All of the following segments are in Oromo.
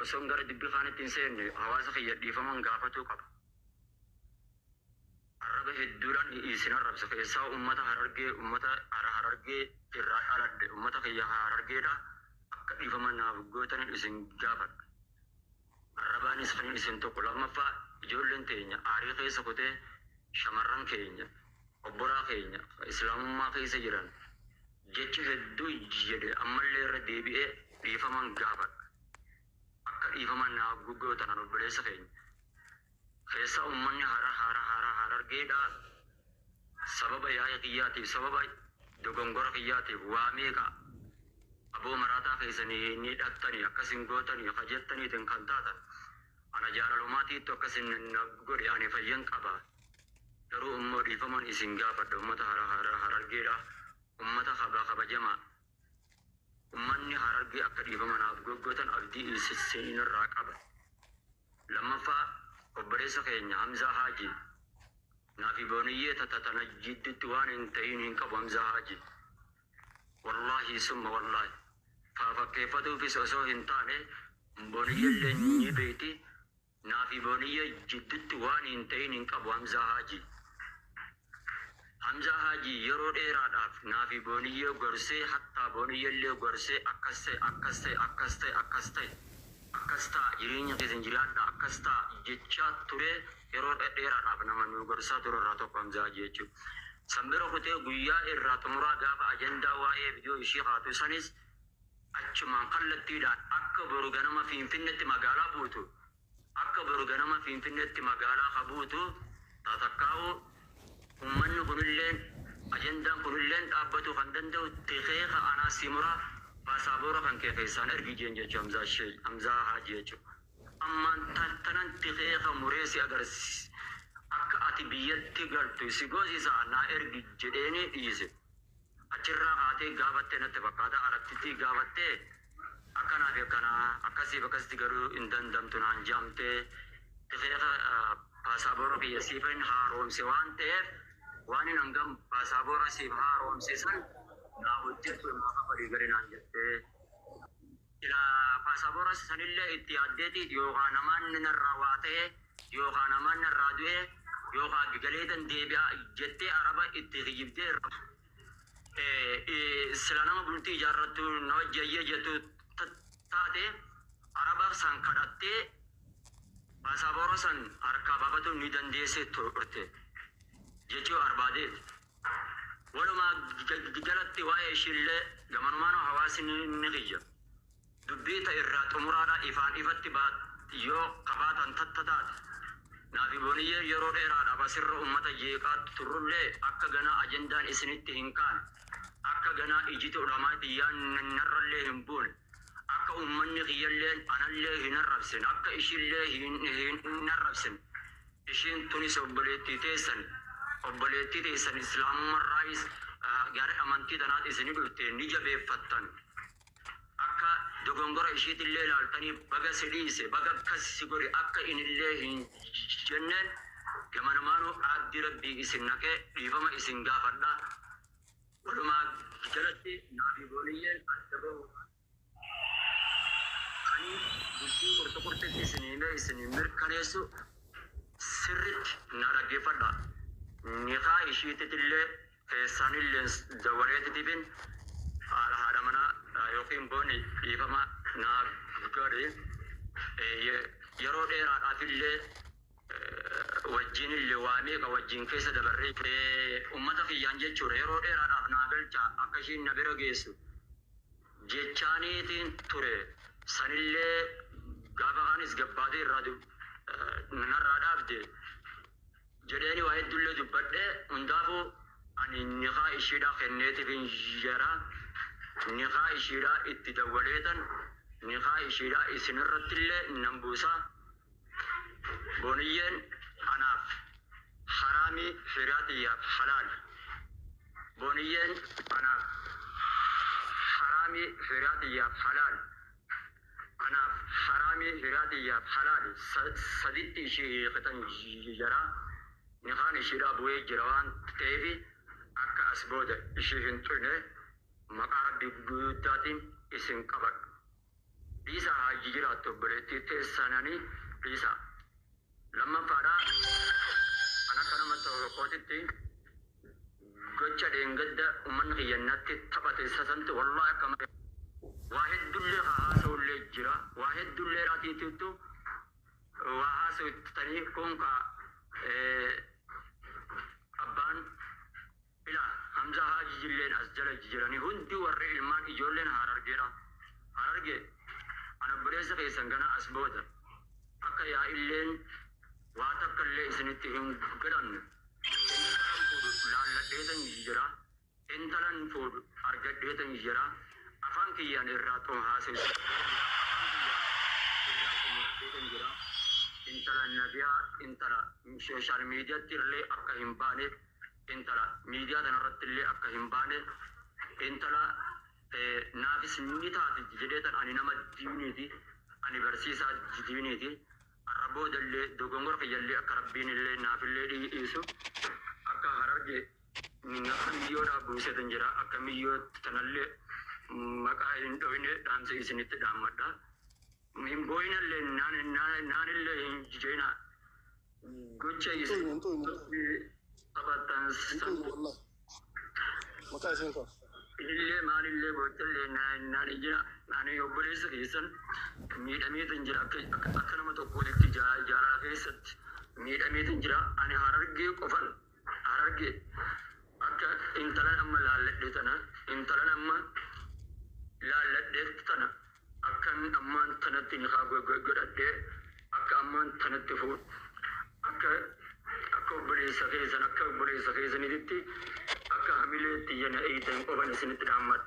Osoon gara dubbii kaanitti hin seenne hawaasa kiyya dhiifaman gaafatuu qaba. Arraba hedduudhaan isin arrabse, keessaa ummata Harargee, ummata Harargee irraa dhaladhe, ummata kiyya Harargeedha, akka dhiifama naaf gootanin isin gaafadha. Arrabaanis kanin isin tuqu. Lammaffaa, ijoolleen teenya aarii keessa kutee shamarran keenya, obbolaa keenya ka islaamummaa keessa jiran jecha hedduu jedhe, ammallee irra deebi'ee dhiifaman gaafadha. Akka dhiifama naaf gootan an obboleessa keenya. Keessa ummanni hara hara hara Harargeedhaa sababa yaa'ii kiyyaatiif, sababa dogongora kiyyaatiif waa meeqa aboo maraataa keessanii ni dhattanii, akkas hin gootanii ka jettaniitiin kan taatan, ana jaalalumaatiittu akkas na godhe, ani fayyan qaba, garuu immoo dhiifaman isin gaafadha. Ummata hara hara Harargeedhaa, ummata kaba kabajamaa, ummanni Harargee akka dhiifama naaf goggootan abdii isinirraa qaba. Lammaffaa, obboleessa keenya Hamzaa Haaji, naafi Booniyyee tata tana jiddutti waan hin tahin hin qabu. Hamzaa Haaji, wallaahi summa wallaahi, faa fakkeeffatuufis osoo hin taane, Booniyyellee ni beeyti, naafi Booniyyee jiddutti waan hin tahin hin qabu Hamzaa Haaji. Hamzaa Haaji yeroo dheeraadhaaf naafi Booniyyee gorsee, hattaa Booniyyellee gorsee, akkas ta'e, akkas ta'e, akkas ta'e, akkas ta'e, akkas ta'a, jireenya keessan jiraadha, akkas ta'a jechaa ture. Yeroo dheeraadhaaf nama nu gorsaa ture irraa tokko Hamzaa Haaji jechuudha. San bira kutee guyyaa irraa xumuraa gaafa ajandaa waa'ee viidiyoo ishii kaatu sanis achumaan kallattiidhaan akka boru ganama Finfinnetti magaalaa buutu, akka boru ganama Finfinnetti magaalaa ka buutu tatakkaa'u, ummanni kunilleen ajandaan kunilleen dhaabbatu kan danda'u tikeeka anaa si muraa, paasaabora kan kee keessaan ergi jeen jechuu, Hamzaa shee Hamzaa Haaji jechuu. Ammaan tanan tikeeka muree si agarsiis, akka ati biyyatti galtu si goosisa, naa ergi jedheeni dhiise. Achirraa kaatee gaafattee natti fakkaata, Arattittii gaafattee, akkanaa fi akkanaa, akkasiif akkasitti galuu hin dandamtu naan je'amtee, tikeeka paasaabora kiyya siifan haaromse waan ta'eef, waan hin hangam paasaabora siif haaromse san naa hojjedhu, naa kafalii gali naan jettee. Sila paasaabora sanillee itti yaaddeeti yookaan namaan narraa waa ta'e, yookaan namaan narraa du'e, yookaan galeetan deebi'a jettee Araba itti kijibdee irraa sila nama bultii ijaarrattu na wajjayyee jettu taate, Araba san kadhattee paasaabora san harkaa baafatu ni dandeesse turte jechuu barbaadeeti. Walumaa galatti waa'ee ishiillee gamanumaan hawaasni ni kiyya. Dubbii ta irraa xumuraadha ifaan ifatti yoo qabaatan tatta taate. Naafi Booniyyeen yeroo dheeraadhaaf asirra ummata jeeqaa turrullee, akka ganaa ajandaan isinitti hin kaane, akka ganaa ijiti ulamaa tiyyaan narrallee hin buune, akka ummanni kiyyalleen anallee hin arrabsine, akka ishillee hin arrabsine. Ishiin tunis obboleettii teessan, obboleettii teessan islaamummarraayis gara amantii tanaatti isini dhufte ni jabeeffattan. Akka dogongora ishiitillee ilaaltanii baga si dhiise, baga akkas si godhe akka inillee hin jenneen, gamanumaanuu aaddii Rabbii isin naqee dhiifama isin gaafadha. Walumaa galatti naafi Booniyyeen adda bahuudhaan kanii dubbii qurxu qurxitti isin himee isin mirkaneessu, sirritti na dhaggeeffadha. Nikaa ishiititillee keessaanilleen dawwaleetitifin haadha manaa yookiin Booni, dhiifama naa godhi, yeroo dheeraadhaafillee wajjinillee waa meeqa wajjin keessa dabarree ummata kiyyaan jechuudha, yeroo dheeraadhaaf naa galcha, akka ishiin na bira geessu jechaaniitiin ture. Sanillee gaafa kaanis gabbaatee irraa narraa dhaabde jedheeni waa hedduullee dubbadhe. Hundaafuu ani nikaa ishiidha kenneetifin jira. Nikaa ishiidha itti dawwaleetan nikaa ishiidha isinirrattillee nan buusa. Booniyyeen anaaf haraamii, hiriyaa tiyyaaf halaal. Booniyyeen anaaf haraamii, hiriyaa tiyyaaf halaal. Anaaf haraamii, hiriyaa tiyyaaf halaali. Saditti ishii hiikitan jira. Nikaan ishiidha bu'ee jira waan ta'eef, akka as booda ishii hin xuyne maqaa Rabbii guddaatiin isin qabadha. Dhiisaa haa jiraattu obboleettii teessananii dhiisaa. Lammaffaadhaa an akka nama tokkootitti gocha dheengadda uummanni kiyya natti taphate sasanti wallahi akka malee waa heddullee haa haasa'ullee jira waa heddullee raatiitittu waa haasa'uttanii kun ka abbaan ila Hamza Haaji jilleen as jala jiranii hundi warri ilmaan ijoolleen Harargeedha. Hararge an obboleessa keessan gana as booda akka yaa'illeen waa takka illee isinitti hin godhamne. Intalan fuudhu laalladheetan jira. Intalan fuudhu argadheetan jira. Afaan kiyyaan irraa haasa'u. Afaan kiyyaan irraa xumuradheetan jira. Intala nabiyaa intala sooshaal miidiyaatti illee akka hin baane intala miidiyaa kanarratti illee akka hin baane intala naafis ni taati jedheetan ani nama diiniiti ani barsiisaa diiniiti arra boodallee dogongora kiyyallee akka rabbiin illee naafillee dhiisu akka Hararge akka miyyoodhaa buusetan jira akka miyyoo tanallee maqaa hin dhoyne dhaamsa isinitti dhaammadha. Hin booyinallee naanillee hin jeena gocha Hin isin tuyne. taphatan Hin tuyne wallahi. Maqaa isiin qaba. Illee maalillee goochallee naan ijina ani obboleessa keessan miidhameetan jira akka nama tokkootitti jaalala keessatti miidhameetan jira ani Harargee qofan Harargee akka intalan amma laalladhe tana intalan amma laalladhe tana akkan ammaan tanatti nikaa godhadhee akka ammaan tanatti fuudhu akka obboleessa keessan akka obboleessa keessanitti akka hamileetti yana eeytan qofan isinitti dhaammadha.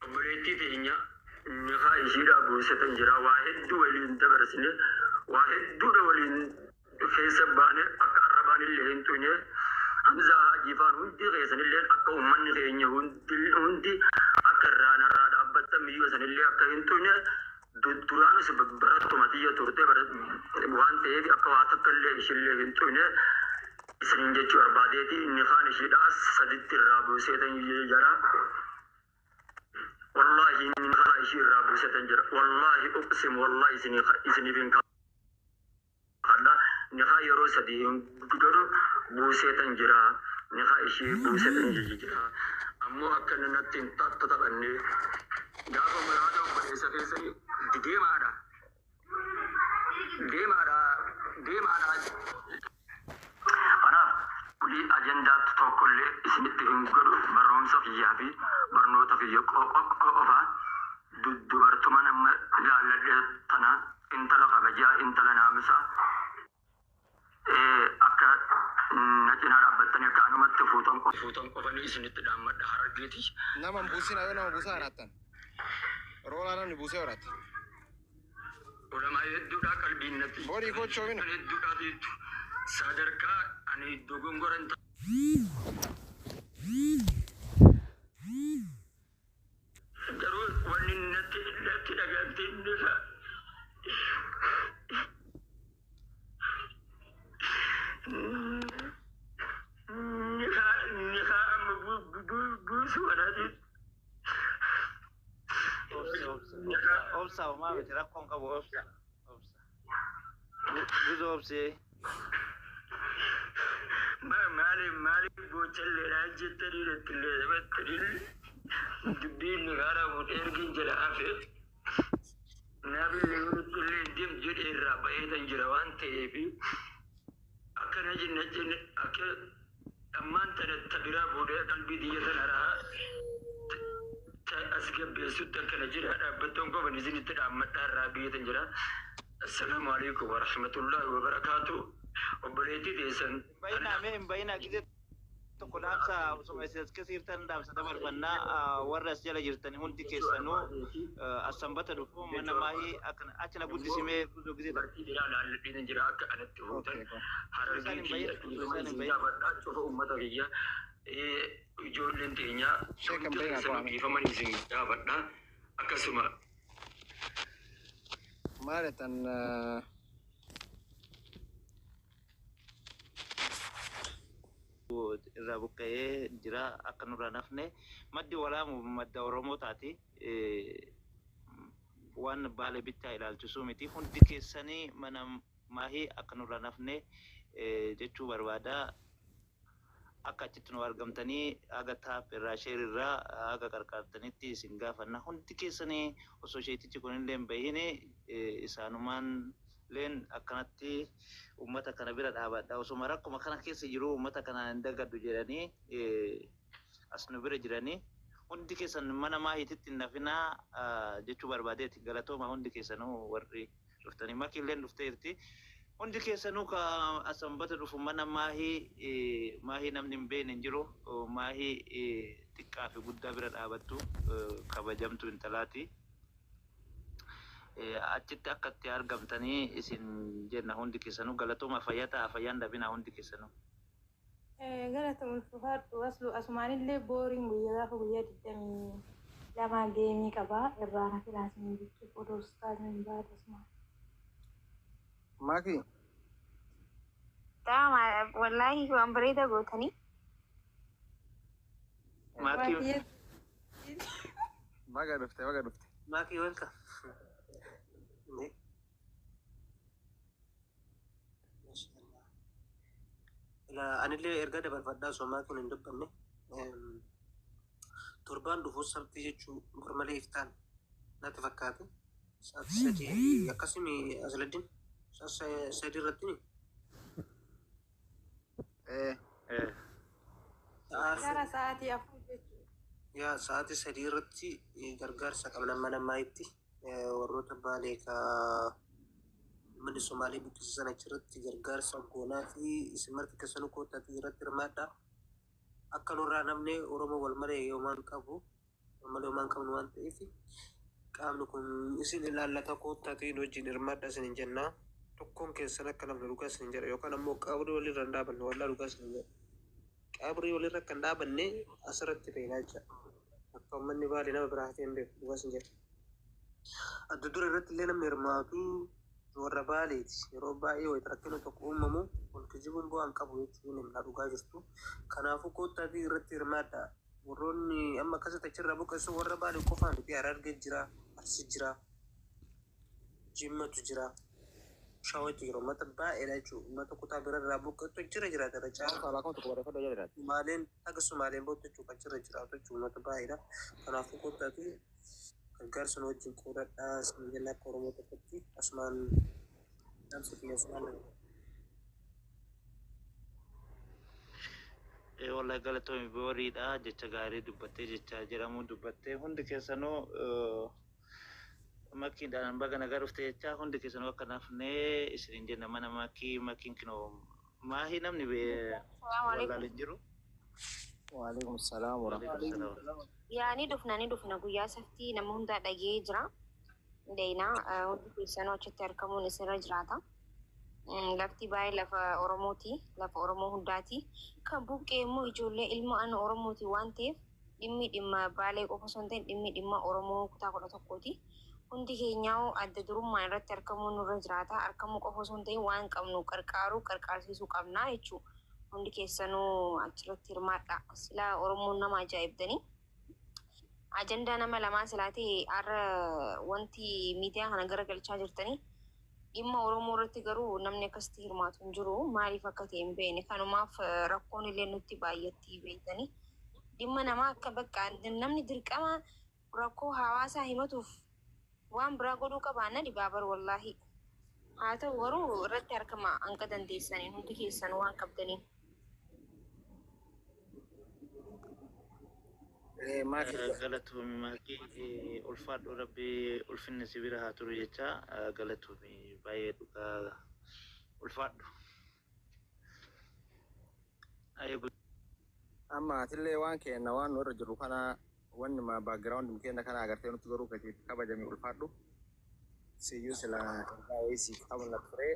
Obboleettii teenya nikaa ishiidhaa buusatan jira waa hedduu waliin dabarsine waa hedduudha waliin keessa baane akka arrabaan illee hin tuyne Hamzaa Haajii faan hundi keessanillee akka uummanni keenya hundi akka irraa narraa dhaabbattan miyyoo sanillee akka hin tuyne duraanus barattuma tiyya turte waan ta'eef akka waa takka illee ishillee hin tuyne isiniin jechuu barbaadeeti nikaan ishiidhaa saditti irraa buuseetan jira. Wallahi nikaa ishii irraa buusetan jira. Wallahi uqsim wallahi isiniif hin kadha nikaa yeroo sadii hin godhu buuseetan jira. Nikaa ishii buusetan jira. Ammoo akka natti hin taphanne gaafa muraasa obboleessa keessanii deemaadha. Deemaadha. Deemaadha. Kanaaf ulii ajandaa tokkollee isinitti hin godhu barnoomsa kiyyaa fi barnoota kiyya qofa dubartuma nama laalladhe tana intala kabajaa intala naamusaa akka na cinaa dhaabbattanii akka anumatti fuutan qofanii isinitti dhaammadha Harargeeti. Nama hin buusin yoo nama buusaa horattan. Roolaa namni buusee horata. Ulamaa hedduudha qalbiin natti. Borii gochoomina. Hedduudhaatu sadarkaa ani dogongoran garuu wanni natti dhaga'amte inni nikaa amma buusuu kanaati. Obsa, obsa, obsa, homaa miti rakkoon qabu obsa, obsa. Guzo obsee. Maali maali goochalleedhaan jettanii irrattillee taphattanii dubbiin nikaadhaa fuudhee ergin jala hafe naabillee illee deem jedhee irraa ba'eetan jira waan ta'eef akkana jenna jenne akka ammaan tana ta biraa fuudhee qalbii xiyya tana rahaa as gabbeessutti akkana jira dhaabbattoon qofan isinitti dhaammadhaa irraa biyyeetan jira. Assalaamu alaikum warahmatullahi wabarakaatu. Obboleettii teessan. Bayinaa mee hin bayinaa gisee tokko dhaamsa osuma isin as keessa jirtan dhaamsa dabarfannaa warra as jala jirtan hundi keessanuu as sanbata dhufu mana maahii achi na guddisimee guzoo gisee tokko. Dubartii biraa laalladheetan jira akka anatti fuutan. Osoo isaan Harargee hin kiyya bayin osoo dhiifama isaan hin isin bayin. gaafadhaa cufa uummata kiyya ijoolleen teenya Sheekan hundi bayinaa keessanuu qo'ame. dhiifaman isin gaafadhaa akkasuma Maal jettan Irraa buqqa'ee jira akka nurraa nafne maddi walaamu madda Oromoo taati. Waan Baale bichaa ilaalchisuu miti. Hundi keessanii mana maahii akka nurra nafne jechuu barbaada. Akka achitti nu argamtanii haga tap irraa share irraa haga qarqaartanitti isin gaafanna. Hundi keessanii osoo sheetichi kunillee hin bahin isaanumaan leen akkanatti ummata kana bira dhaabadha. Osoma rakkuma kana keessa jiru ummata kana hin dagadhu jedhanii as nu bira jiranii. Hundi keessan mana maahiititti hin nafinaa jechuu barbaadeeti. Galatooma hundi keessanuu warri dhuftanii. Makiilleen dhufteerti. Hundi keessanuu ka asanbata dhufu mana maahii, maahii namni hin beekne hin jiru. Maahii xiqqaa fi guddaa bira dhaabattu kabajamtu intalaati. Achitti akka itti argamtanii isin jenna. Hundi keessanuu galatooma, fayyaa ta'a, fayyaan dhabinaa hundi keessanuu. Galata ulfaadhu. Aslu asumaanillee booriin guyyaa gaafa guyyaa 22 geemii qaba irraa na filaasin jechuuf odoo ustaaziin baate asumaan. Maki. Taama wallaahi waan bareeda gootanii. Maakii. Baga dhufte, baga dhufte. Maki, welcome. Anillee erga dabarfadhaa osoo maakiin hin dubbanne, torbaan dhufu sabtii jechuu gormalee iftaan natti fakkaate. Sa'aatii 3 akkasumi Asladdiin, sa'aatii 3 irratti. Ee. Gara sa'aatii 4 jechuudha. Yaa, sa'aatii 3 irratti gargaarsa qabna mana maayitti, warroota Baalee ka manni Somaalee buqqisisan achirratti gargaarsa goonaa fi isin marti keessanuu koottaatii irratti hirmaadha. Akka nurraa namni Oromoo wal malee yoomaan qabu, wal malee yoomaan qabnu waan ta'eef, qaamni kun isin ilaallata, koottaatiin wajjin hirmaadha isin hin jennaa. Tokkoon keessan akka namni dhugaa isin jedha yookaan ammoo qabrii walirra hin dhaabanne, wallaa dhugaa isin jedha. Qabrii walirra kan dhaabanne asirratti beeknaa jecha. Akka uummanni Baalee nama biraa hatee hin beeku, dhugaa isin jedha. Adda dura irratti illee namni hirmaatu warra Baaleeti. Yeroo baay'ee wayita rakkina tokko uumamu wal kijibuun bu'aan qabu jechuun himna dhugaa jirtu. Kanaafuu koottaatii irratti hirmaadha. Warroonni amma akkasitti achirraa buqqeessu warra Baalee qofaa miti. Harargee jira, Arsi jira, Jimmatu jira, Shawatu jira. Uummata baay'eedha jechuudha. Uummata kutaa birarraa buqqeetu jira jiraata irra caala. Alaakuma tokko barreeffadhu jedha. Sumaaleen haga Sumaaleen bootta jechuudha achirra jiraatu jechuudha, uummata baay'eedha. Kanaafuu koottaatii gargaarsa nu wajjin qoodadhaa isin jenna. Akka Oromoo tokkotti asumaan dhaamsa qilleensaan. Wallahi galatoomi, booriidha, jecha gaarii dubbattee, jecha jedhamu dubbattee. Hundi keessanuu makkiidhaan baga nagaa dhufte jecha, hundi keessanuu akka nafnee isinin jenna mana makkii. Makkiin kinoo maahii namni Salaamu alaikum. wallaalee jiru. Waalaikum salaam wa Waalaikum salaam. Yaa, ni dhufna, ni dhufna. Guyyaa saftii nama hundaa dhagee jira. Deynaa hundi keessanuu achitti argamuun isinirra jiraata. Lafti baay'ee lafa Oromooti. Lafa Oromoo hundaati. Kan buqqee immoo ijoollee ilma ana Oromooti waan ta'eef, dhimmi dhimma Baalee qofa osoo hin ta'in dhimmi dhimma Oromoo kutaa 11ti. Hundi keenyaa adda durummaan irratti argamuun nurra jiraata. Argamuu qofa osoo hin ta'in waan qabnu qarqaaruu qarqaarsiisuu qabna jechuudha. Hundi keessanuu achirratti hirmaadha. Silaa Oromoon nama ajaa'ibdanii. Ajandaa nama lamaa silaa ta'e har'a wanti miidiyaa kana garagalchaa jirtanii dhimma Oromoo irratti garuu namni akkasitti hirmaatu hin jiru. Maaliif akka ta'e hin beekne. Kanumaaf rakkoon illee nutti baay'atti beektanii. Dhimma namaa akka bakka namni dirqama rakkoo hawaasaa himatuuf waan biraa godhuu qabaanna dhibaa bar wallaahi. Haa ta'u garuu irratti harkama hanga dandeessaniin hundi keessan waan qabdaniin. Maakii. Galatoomi maakii, ulfaadhu, rabbi ulfinni si bira haa turu jecha. Galatoomi baay'ee, dhugaa ulfaadhu. Amma atillee waan kenna waan nu irra jiru kana wanni ma background kenna kana agartee nutti garuu gadi kabajame, ulfaadhu. Siyyuu sila ergaa wayii siif qabna ture.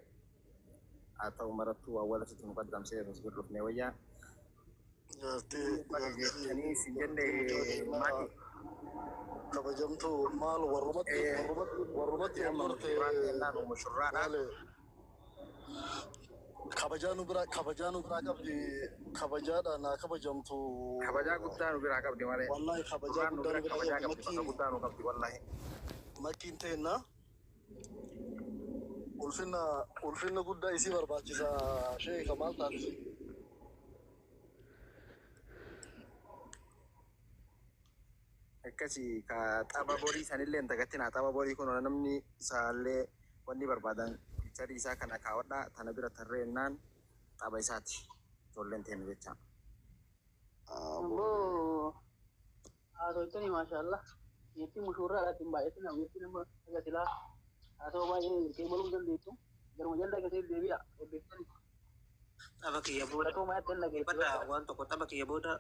Haa ta'u marattuu waan walasitti nu qaddamsee nu bira dhufne wayyaa. Jaartii Baga geessanii si jenne maakii. Kabajamtuu maal warrumatti warrumatti warrumatti Amma wal marte mushurraa kennaa nu mushurraadha. Maali kabajaa nu biraa, kabajaa nu biraa qabdi, kabajaadha naa kabajamtu. Kabajaa guddaa nu biraa qabdi malee. Wallahi kabajaa Duraan nu guddaa bira nu biraa kabajaa qabdi qabdi, bakka makkii. guddaa nu qabdi wallahi. Makkiin teenna ulfinna ulfinna guddaa isii barbaachisa sheeka maal taate. Akkasi ka tapha borii sanillee hin dagatinaa. Tapha borii kun namni isaallee wanni barbaadan picture isaa kana kaawwadhaa tana bira tarreennaan tapha isaati. Ijoolleen teenu jecha. Ammoo haasoftoonni maashaallah yeettiin mushuurraadhaatti hin baay'atin yeettiin nama aga silaa haasawaa baay'ee qeebaluu hin dandeettu garuma jala keessatti deebi'a eebbiftani. Tapha kiyya booda Galatoomaa jettee dhageessu. Badda waan tokko tapha kiyya booda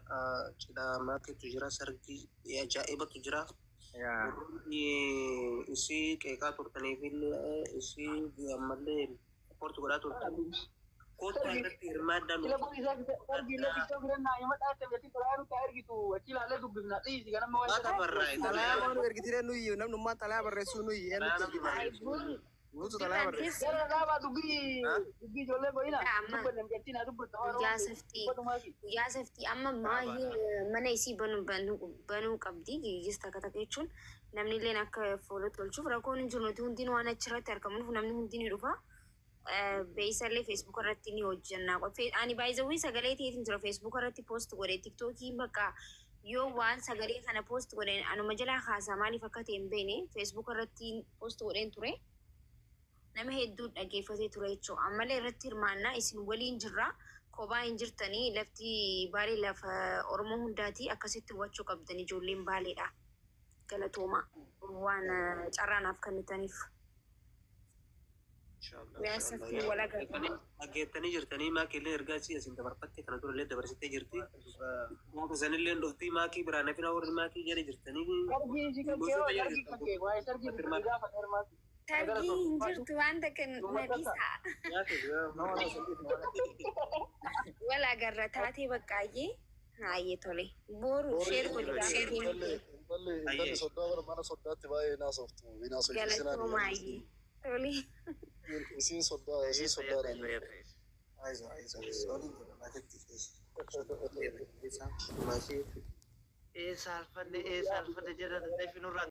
cidha maakiitu jira, sargii ajaa'ibatu jira. Yaa. Warroonni isii qeeqaa turtaniif illee isii ammallee support godhaa turtan. Kottaa irratti hirmaadhaa. Sila kun isaa sargii illee xiqqoo filannaa hima dhaate beektii xalayaa nutti ergitu achi ilaallee dubbifna dhiisi ganama waan Maata barraa'e. Xalayaa waan nu ergitire nuyi namnummaan xalayaa barreessuu nuyi eenyutti ergita? Nutu xalayaa barreessa. Gara dhaabaa dubbii dubbii ijoollee goyina Amma. dubbanne mucattiin haa dubbattu. Guyyaa saftii guyyaa saftii amma maahii mana isii banuu banuu qabdi giyyis takka takka jechuun namni illeen akka fuula tolchuuf rakkoon hin jiru nuti hundinuu waan achirratti argamuuf namni hundi ni dhufa. Beeysallee Facebook irratti ni hojjenna. Ani baay'izawwii sagalee ta'eetiin jira Facebook irratti post godhe TikTokii bakka yoo waan sagalee kana post godhe anuma jalaa kaasaa maaliif akka ta'e hin beekne Facebook irratti post godheen ture. Nama hedduu dhaggeeffatee ture jechuudha. Ammallee irratti hirmaannaa isin waliin jirra. Kophaa hin jirtanii lafti Baalee lafa Oromoo hundaati akkasitti hubachuu qabdan ijoolleen Baaleedha. Galatooma waan carraa naaf kennitaniif. Guyyaa saftii wal agarra. Dhaggeettanii jirtanii maakii illee ergaa isii asiin dabarfatte kana dura illee dabarsitee jirti. Gaafa sanillee dhuftii maakii biraa nafina warri maakii jala jirtanii. Sargii isii kan kee hoo sargii kan kee waa'ee sargii fi gaafa hirmaatu. Sargii hin jirtu waan takka na dhiisaa. Wal agarra taatee baqqaayyee haayee tole. Boru share godhi gaafa Intalli deemte. intalli intalli soddaa bara mana soddaatti baay'ee naasoftu. Galatoomaayee. Tole. Isiin soddaa isiin soddaadhaan. Aizo aizo waliin jira maakitti. Maakii. Eessa alfanne eessa alfanne jedhan dafii nurraa.